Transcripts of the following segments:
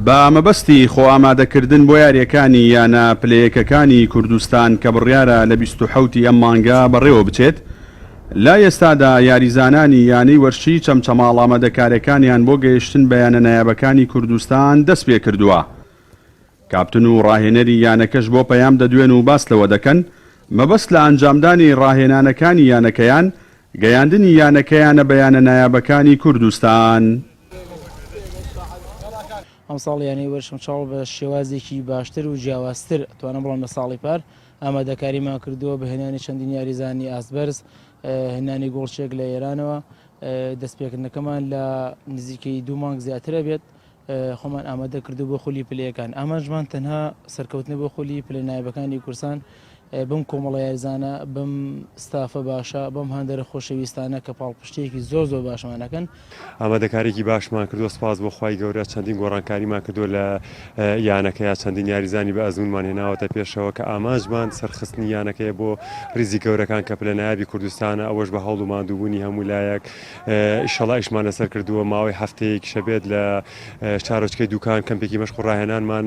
بە مەبەستی خۆئامادەکردن بۆ یارییەکانی یانە پلەیەکەکانی کوردستان کە بڕیارە لە 27 ی ئەم مانگە بەڕێوە بچێت، لە ئێستادا یاریزانانی یانەی وەرشی چەمچەماڵ ئامادەکارییەکانیان بۆ گەیشتن بە یانە نایابەکانی کوردستان دەستپێکردووە. کاپتن و ڕاهێنەری یانەکەش بۆ پەیام دەدوێن و باس لەوە دەکەن، مەبەست لە ئەنجامدانی ڕاهێنانەکانی یانەکەیان، گەیاندنی یانەکەیانە بە یانە نایابەکانی کوردستان. ئەمساڵ یانەی وەرشمچاڵ بە شێوازێکی باشتر و جیاوازتر ئەتوانم بڵێم لە ساڵی پار ئامادەکاریمان کردووە بە هێنانی چەندین یاریزانی ئاست بەرز، هێنانی گۆڵچێک لە ئێرانەوە، دەستپێکردنەکەمان لە نزیکەی دوو مانگ زیاترە بێت، خۆمان ئامادە کردو بۆ خولی پلەیەکان ئامانجمان تەنها سەرکەوتنە بۆ خولی پلە نایابەکانی کوردستان بەم کۆمەڵە یاریزانە بەم ستافە باشە بەم هاندەرە خۆشەویستانە کە پاڵپشتیەکی زۆر زۆر باشمان ئەکەن. ئامادەکاریەکی باشمان کردووە سوپاس بۆ خوای گەورە چەندین گۆڕانکاریمان کردووە لە یانەکەیا چەندین یاریزانی بە ئەزموونمان هێناوەتە پێشەوە کە ئامانجمان سەرخستنی یانەکەیە بۆ ریزی گەورەکان کە پلە نایابی کوردستانە ئەوەش بە هەوڵ و ماندووبوونی هەموو لایەک ئیشەڵا ئیشمان لەسەر کردووە ماوەی هەفتەیەکیشە بێت لە شارۆچکەی دوکان کەمپێکی مەشق و ڕاهێنانمان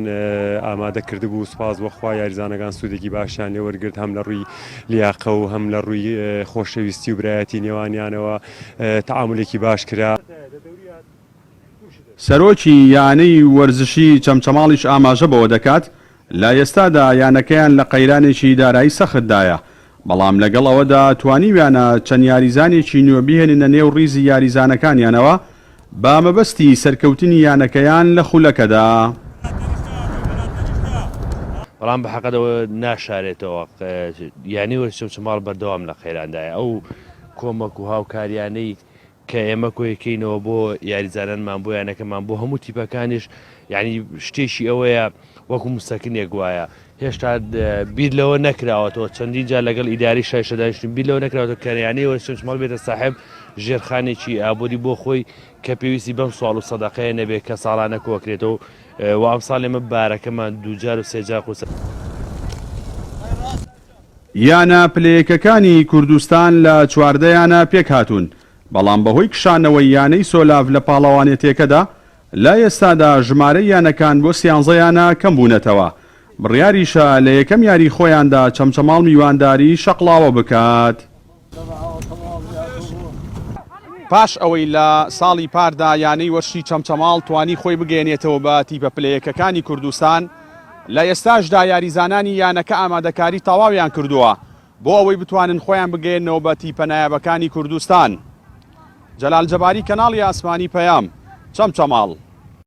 ئامادە کردبوو سوپاس بۆ خوا یاریزانەکان سوودێکی باشیان لێ وەرگرت هەم لە ڕووی لیاقە و هەم لە ڕووی خۆشەویستی و برایەتی نێوانیانەوە تەعامولێکی باش کرا. سەرۆکی یانەی وەرزشی چەمچەماڵیش ئاماژە بەوە دەکات، لە ئێستادا یانەکەیان لە قەیرانێکی دارایی سەختدایە، بەڵام لەگەڵ ئەوەدا توانیویانە چەند یاریزانێکی نوێ بهێننە نێو ریزی یاریزانەکانیانەوە بە مەبەستی سەرکەوتنی یانەکەیان لە خولەکەدا. بەڵام بە حەقت ئەوە ناشارێتەوە یانەی وەرزشی چەمچەماڵ بەردەوام لە قەیراندایە، ئەو کۆمەک و هاوکاریانەی کە ئێمە کۆیکەینەوە بۆ یاریزانانمان بۆ یانەکەمان بۆ هەموو تیپەکانیش یعنی شتێکی ئەوەیە وەکو مسەکنێک وایە هێشتا بیر لەوە نەکراوەتەوە چەندین جار لەگەڵ ئیداری شایشە دانیشتین بیر لەوە نەکراوەتەوە کە یانەی وەرزشماڵ بێتە ساحێب ژێرخانێکی ئابووری بۆ خۆی کە پێویستی بەم سوال و سەدەقەیە نەبێت کە ساڵانە کۆکرێتەوە و ئەمساڵ ئێمە بارەکەمان دووجار و سێجار قورسە. یانە پلەیەکەکانی کوردستان لە 14 یانە پێکهاتوون، بەڵام بەهۆی کشانەوەی یانەی سۆلاڤ لە پاڵەوانێتیەکەدا، لە ئێستادا ژمارەی یانەکان بۆ سیانزە یانە کەمبوونەتەوە، بڕیاریشە لە یەکەم یاری خۆیاندا چەمچەماڵ میوانداری شەقڵاوە بکات. پاش ئەوەی لە ساڵی پاردا یانەی وەرشی چەمچەماڵ توانی خۆی بگەیەنێتەوە بە تیپە پلە یەکەکانی کوردستان، لە ئێستاشدا یاریزانانی یانەکە ئامادەکاری تەواویان کردووە بۆ ئەوەی بتوانن خۆیان بگەیەننەوە بە تیپە نایابەکانی کوردستان. جەلال جەباری کەناڵی ئاسمانی پەیام، چەمچەماڵ.